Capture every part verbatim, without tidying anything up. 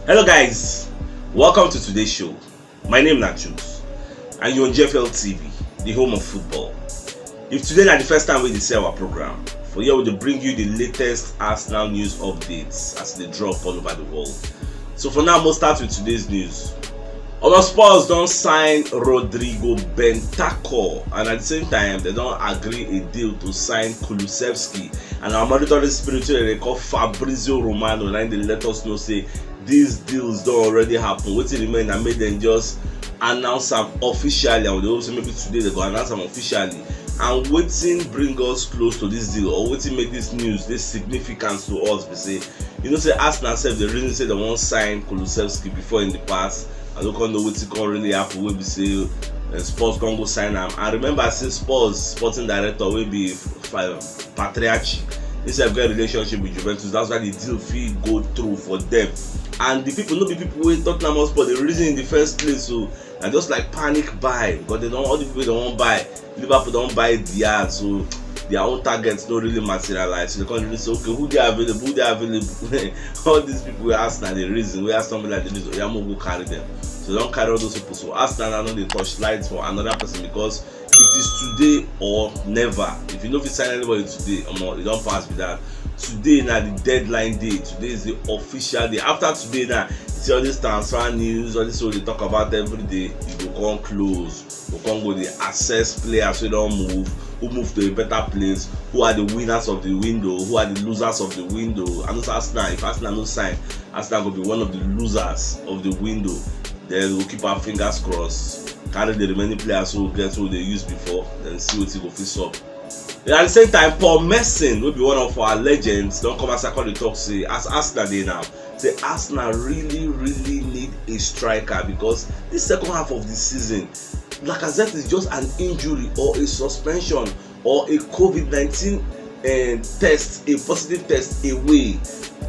Hello guys, welcome to today's show. My name na Jules and you're on G F L T V, the home of football. If today na the first time we dey see our program, for here we dey bring you the latest Arsenal news updates as they drop all over the world. So for now, we'll start with today's news. Our Spurs don sign Rodrigo Bentancur, and at the same time, they don agree a deal to sign Kulusevski. And our monitoring spirit wey they call Fabrizio Romano, and they let us know say these deals don already happen. Wetin remain na make dem just announce am officially, and we dey hope say maybe today they go announce am officially. And wetin bring us close to this deal, or wetin make this news dey significant to us, be say, you know say Arsenal sef dey reason say they wan sign Kulusevski before in the past. I no come know wetin come really happen wey be say uh, Spurs come go sign am. And remember say Spurs sporting director wey be F- Patriacci, he sef get relationship with Juventus. That's why the deal fit go through for them. And the people no be people wey Tottenham Hotspur dey reason in the first place. So na just like panic buy, because they don, all the people wey they wan buy, Liverpool don buy Diaz, so their own targets no really materialize. So they come really say, okay, who dey available, who dey available? All these people wey Arsenal dey reason, wey Aston Villa dey reason, oya, make we go carry them. So they don carry all those people. So Arsenal now no dey torchlight for another person, because it is today or never. If you no fit sign anybody today, omo, e don pass be that. Today na the deadline day. Today is the official day. After today now, you see all this transfer news, all this wey they talk about every day, e go come close. We come go dey assess players wey don move, who move to a better place, who are the winners of the window, who are the losers of the window. And also Arsenal, if Arsenal no sign, Arsenal go be one of the losers of the window. Then we'll keep our fingers crossed, carry the remaining players who get who they used before, then see wetin go fit sup. Then at the same time, Paul Merson, wey be one of our legends, don come outside come dey talk say, as Arsenal dey now, say Arsenal really, really need a striker, because this second half of the season, Lacazette is just an injury or a suspension or a COVID nineteen uh, test, a positive test away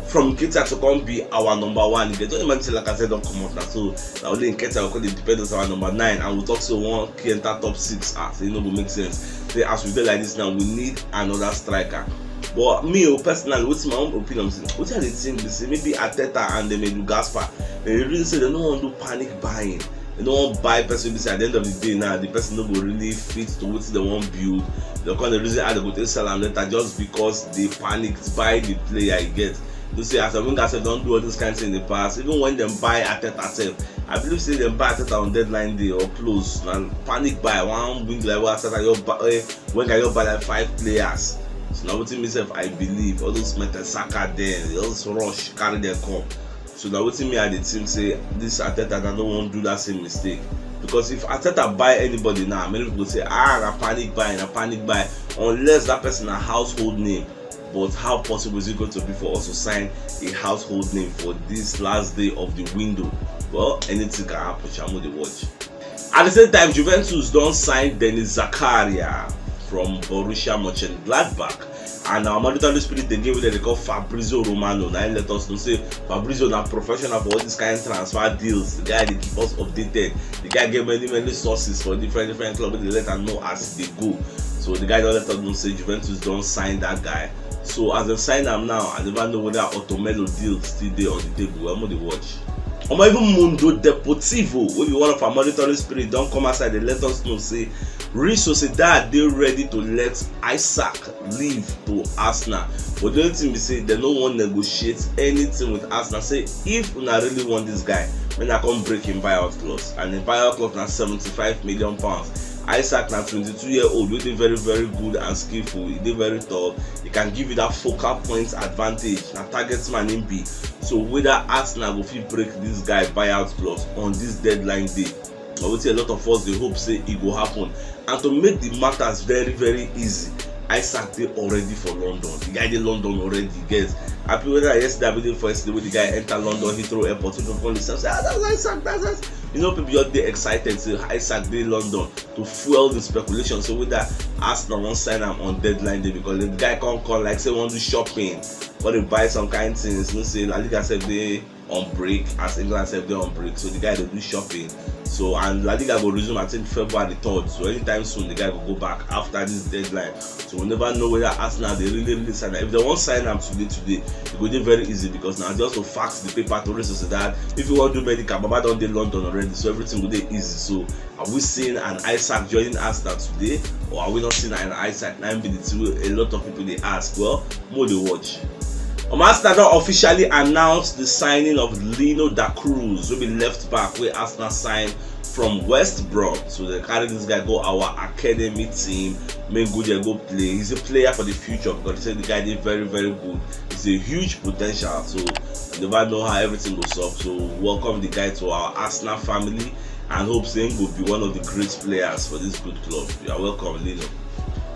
from Nketiah to come be our number one. If they don't imagine say Lacazette don comot now, so na only Nketiah go come dey depend on our number nine, and we talk say one key enter top six, ah, so e no go make sense. Say as we dey like this now, we need another striker. But me o, personally, wetin my own opinion be say, wetin I dey think be say maybe Arteta and dem Edu Gaspar, they really say they no wan do panic buying. They no wan buy person wey be say at the end of the day now, the person no go really fit to wetin they wan build. They come dey reason how they go take sell am later just because they panic buy the player you get. You see, as a winger sef don do all this kind thing in the past. Even when dem buy Arteta sef, I believe say dem buy Arteta on deadline day or close. Na panic buy, one winger like Arteta, your buy, eh, Wenger, your buy like five players. So na wetin me sef I believe. All those Mertesacker dem, they just rush carry them come. So na wetin me I dey think say this Arteta na no wan do that same mistake. Because if Arteta buy anybody now, many people go say, ah, na panic buy, na panic buy. Unless that person na household name. But how possible is it going to be for us to sign a household name for this last day of the window? Well, anything can happen. Shall we dey watch? At the same time, Juventus don sign Denis Zakaria from Borussia Mönchengladbach. And our monitoring spirit again, wey they call Fabrizio Romano, na him let us know say Fabrizio na professional for all these kind of transfer deals. The guy dey keep us updated. The guy get many, many sources for different, different clubs. They let am know as they go. So the guy don let us know say Juventus don sign that guy. So as dem sign am now, I never know whether Otto Melo deal still dey on the table. Well, make we dey watch. Omo, even Mundo Deportivo, wey be one of our monitoring spirit, don come outside dey let us know say Real Sociedad dey ready to let Isak leave to Arsenal. But the only thing be say dem no wan negotiate anything with Arsenal. Say if una really want this guy, make una come break him buyout clause. And him buyout clause na seventy-five million pounds. Isak na twenty-two year old wey dey very, very good and skillful. E dey very tall. E can give you that focal point advantage. Na target man him be. So whether Arsenal go fit break this guy buyout clause on this deadline day, na wetin a lot of us dey hope say e go happen. And to make the matters very, very easy, Isak dey already for London. The guy dey London already, you get. Happy whether yesterday, I believe for yesterday, wey the guy enter London Heathrow Airport, people come listen say, ah, that's Isak, that's Isak. You know, people just dey excited say Isak dey London to fuel the speculation. So whether Arsenal wan sign am on deadline day, because the guy come come like say wan do shopping, wan dey buy some kind things. You know say La Liga sef dey on break, as England sef dey on break, so the guy dey do shopping. So, and La Liga go resume, I think, February third. So anytime soon, the guy go go back after this deadline. So we never know whether Arsenal dey really, really sign am. If they wan sign am today, today, e go dey very easy because na just to fax the paper to Real Sociedad. If you wan do medical, Baba don dey London already, so everything go dey easy. So are we seeing an Isak joining Arsenal today, or are we not seeing an Isak? Na im be the thing wey a lot of people dey ask. Well, mo dey watch. Um, Arsenal don officially announce the signing of Lino Da Cruz, wey be left back wey Arsenal sign from West Brom. So they carry this guy go our academy team, make go there go play. He's a player for the future because they say the guy dey very, very good. He's a huge potential. So you never know how everything go sup. So welcome the guy to our Arsenal family and hope say he go be one of the great players for this good club. You are welcome, Lino.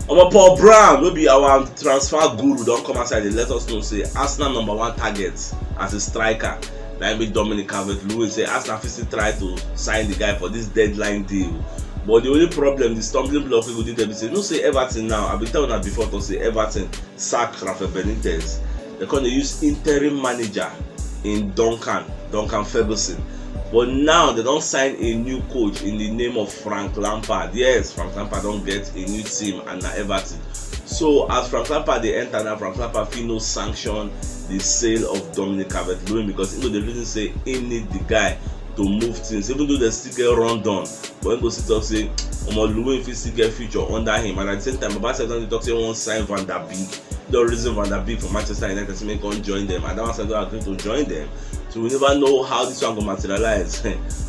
Omo, Paul Brown, wey be our transfer guru, don come outside dey let us know say Arsenal number one target as a striker na im be Dominic Calvert-Lewin. Say Arsenal fit still try to sign the guy for this deadline deal, but the only problem, the stumbling block wey go dey there be say, you know say Everton now, I bin tell una before to say Everton sack Rafael Benitez, they come dey use interim manager in Duncan, Duncan Ferguson. But now they don sign a new coach in the name of Frank Lampard. Yes, Frank Lampard don get a new team and na Everton. So as Frank Lampard dey enter now, Frank Lampard fit no sanction the sale of Dominic Calvert-Lewin because he know the reason say he need the guy to move things. Even though they still get run down, but he go still talk say omo, Lewin fit still get future under him. And at the same time, Baba sef don dey talk say he wan sign Van der Beek. Don reason Van der Beek for Manchester United say make he come join them, and that one sef don agree to join them. So we never know how this one go materialize.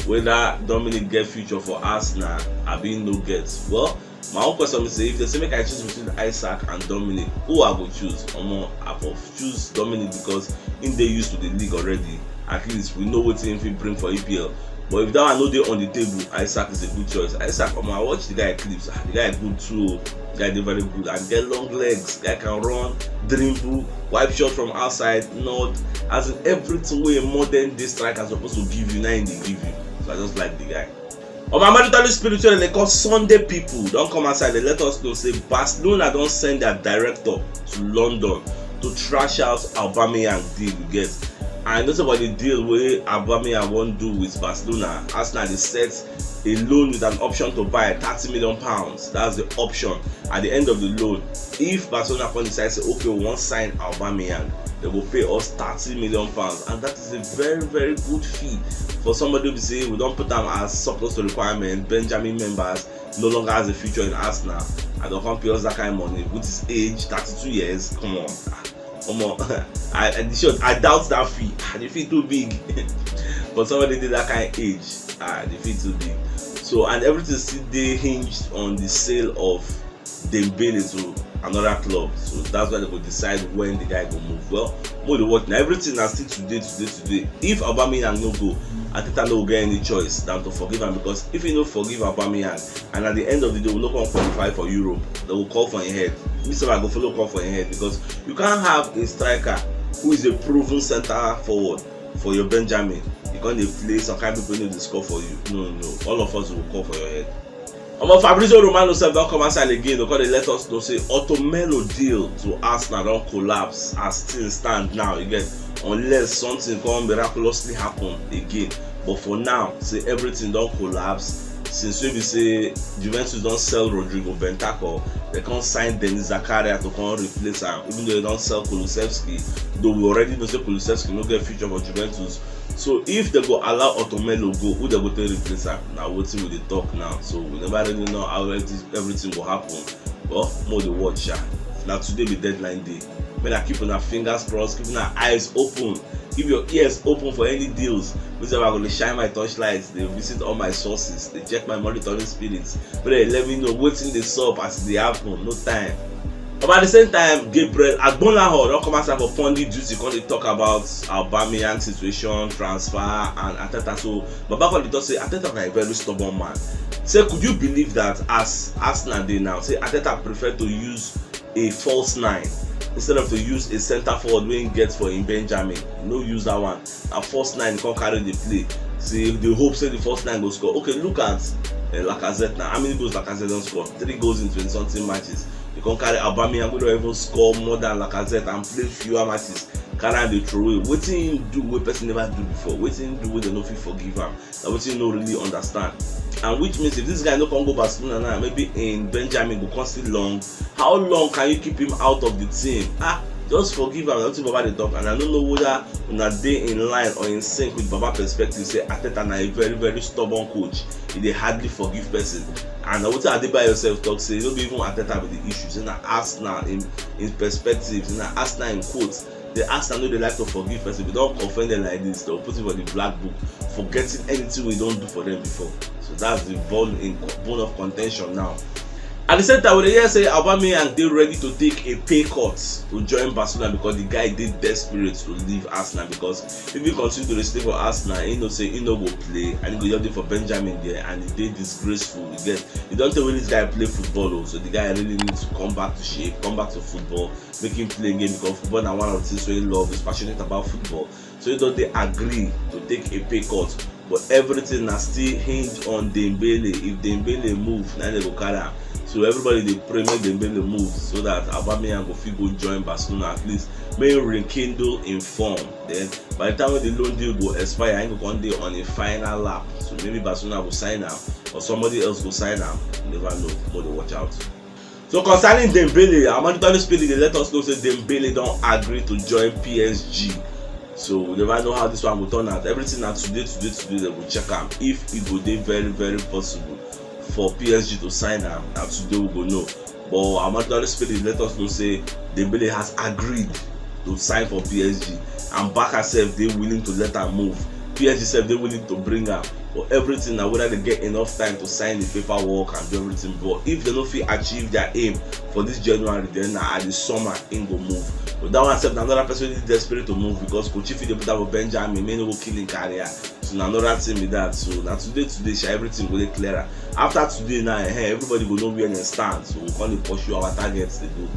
Whether Dominic get future for Arsenal, abi no get. Well, my own question is say if they say make I choose between Isak and Dominic, who I go choose? Omo, I for choose Dominic because he dey used to the league already. At least we know wetin he fit bring for E P L. But if that one no dey on the table, Isak is a good choice. Isak, omo, I watch the guy clips. Ah, the guy good too. The guy dey very good and get long legs. The guy can run, dribble, wipe shot from outside, not as in everything wey a modern day striker suppose to give you, na him dey give you. So I just like the guy. Omo, Amadu Tolu Spirit wey dem dey call Sunday People don come outside dey let us know say Barcelona don send their director to London to trash out Aubameyang deal, you get. And you know say for the deal wey Aubameyang wan do with Barcelona, Arsenal dey set a loan with an option to buy thirty million pounds. That's the option. At the end of the loan, if Barcelona come decide say, okay, we wan sign Aubameyang, they go pay us thirty million pounds, and that is a very, very good fee for somebody wey be say we don put am as surplus to requirement, Benjamin members, no longer has a future in Arsenal, and dem come pay us that kind of money with his age, thirty-two years. Come on. Ah, omo, I, I, sure, I doubt that fee. Ah, the fee too big. But somebody dey that kind age, ah, the fee too big. So, and everything still dey hinged on the sale of Dembele to another club. So that's why they go decide when the guy go move. Well, mo dey watch na, everything na still today, today, today. If Aubameyang no go, Arteta no go get any choice than to forgive am, because if he no forgive Aubameyang, and at the end of the day we no come qualify for Europe, they go call for him head. Me sef, I go follow call for him head, because you can't have a striker who is a proven centre forward for your Benjamin. You come dey play some kind people wey no dey score for you. No, no, all of us go call for your head. Omo, Fabrizio Romano sef don come outside again to come dey let us know say Otomelo deal to Arsenal don collapse as things stand now, you get, unless something come miraculously happen again. But for now, say everything don collapse since wey be say Juventus don sell Rodrigo Bentancur, they come sign Denis Zakaria to come replace am, even though they don sell Kulusevski, though we already know say Kulusevski no get future for Juventus. So if they go allow Otomelo go, who they go take replace am? Na wetin we dey talk now. So we never really know how everything, everything go happen. But mo dey watch, sha. Na today be deadline day. Make una keep una fingers crossed, keep una eyes open, keep your ears open for any deals. Me sef, I go dey shine my torchlight, dey visit all my sources, dey check my monitoring spirits. Make dem let me know wetin dey sup as e dey happen. No time. But at the same time, Gabriel Agbonlahor don come outside for pundit duty, come dey talk about Aubameyang situation, transfer, and Arteta. So Baba come dey talk say Arteta na a very stubborn man. Say, could you believe that as Arsenal dey now, say Arteta prefer to use a false nine instead of to use a centre forward wey he get for him Benjamin? No use that one. Na false nine come carry dey play. Say they hope say the false nine go score. Okay, look at, eh, Lacazette now. How many goals Lacazette don score? Three goals in twenty something matches. You come carry Aubameyang, who don even score more than Lacazette and play fewer matches. carry am dey throw away. Wetin him do wey person never do before? Wetin him do wey dem no fit forgive am? Na wetin him no really understand. And which means if this guy no come go Barcelona now, maybe im Benjamin go come still long. How long can you keep him out of the team? Ah, just forgive am. Na wetin Baba dey talk, and I no know whether una dey in line or in sync with Baba perspective say Arteta na a very, very stubborn coach. He dey hardly forgive person. And na wetin Adebayo sef talk say no be even Arteta be the issue. Say na Arsenal in in perspective. Say na Arsenal in quotes. The Arsenal no dey like to forgive person. If you don offend them like this, they will put you for the black book, forgetting anything we don do for them before. So that's the bone in bone of contention now. At the same time, we dey hear say Aubameyang dey ready to take a pay cut to join Barcelona because the guy dey desperate to leave Arsenal, because if he continue to dey stay for Arsenal, he know say he no go play and he go just dey for Benjamin there, and e dey disgraceful. You get, you don tell when this guy play football, oh, so the guy really need to come back to shape, come back to football, make him play game, because football na one of the things wey he love, he's passionate about football. So he don dey agree to take a pay cut, but everything na still hinge on Dembele. If Dembele move, na dem go carry am. So everybody dey pray make Dembele move so that Aubameyang go fit go join Barcelona at least, make him rekindle im form. Then by the time when the loan deal go expire, he go come dey on a final lap. So maybe Barcelona go sign am or somebody else go sign am. You never know. Make dey watch out. So concerning Dembele, our monitoring spirit dey let us know say Dembele don agree to join P S G. So we never know how this one go turn out. Everything na today, today, today dem go check am. If e go dey very, very possible for P S G to sign am, na today we go know. But our monitoring spirit let us know say Dembele has agreed to sign for P S G, and Barca sef dey willing to let am move. P S G sef dey willing to bring am, but everything na whether they get enough time to sign the paperwork and do everything. But if they no fit achieve their aim for this January, then na at the summer im go move. But that one sef na another person wey dey desperate to move, because coach fit dey put am for Benjamin make e no go kill im career. So na another thing be that. So na today, today sha, everything go dey clearer. After today now, eh, everybody go know where dem stand. So we come dey pursue our targets dey go.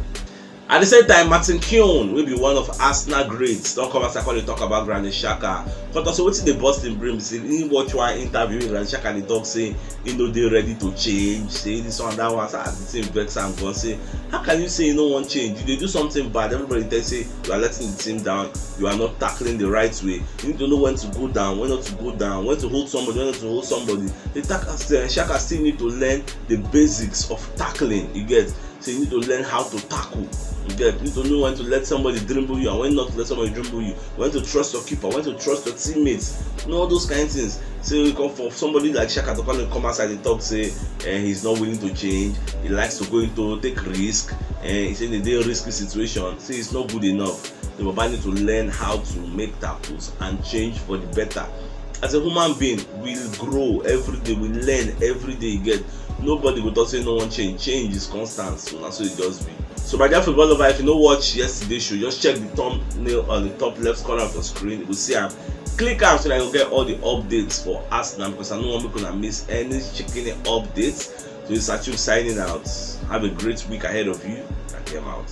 At the same time, Martin Keown, wey be one of Arsenal greats, don come outside come dey talk about Granit Xhaka. Come talk say wetin dey burst im brain be say he watch one interview wey Granit Xhaka dey talk say he no dey ready to change, say this one, that one. So the thing vex am gan, say how can you say you no wan change? You dey do something bad, everybody tell you say you are letting the team down, you are not tackling the right way. You need to know when to go down, when not to go down, when to hold somebody, when not to hold somebody. The tackle, Xhaka still need to learn the basics of tackling. You get, so you need to learn how to tackle. You get, you need to know when to let somebody dribble you and when not to let somebody dribble you, when to trust your keeper, when to trust your teammates. You know, all those kind of things. So you come for somebody like Xhaka to come and come outside and talk say, eh, he's not willing to change. He likes to go into take risk. Eh, he say they dey risky situation. Say it's not good enough. The Baba need to learn how to make tackles and change for the better. As a human being, we grow every day, we learn every day. You get, nobody go talk say no wan change. Change is constant. So na so e just be. So my dear football lover, if you no watch yesterday show, just check the thumbnail on the top left corner of your screen. You go see am. Click am so that you get all the updates for Arsenal, because I no wan make una miss any chicken updates. So it's Achieve signing out. Have a great week ahead of you. And get out.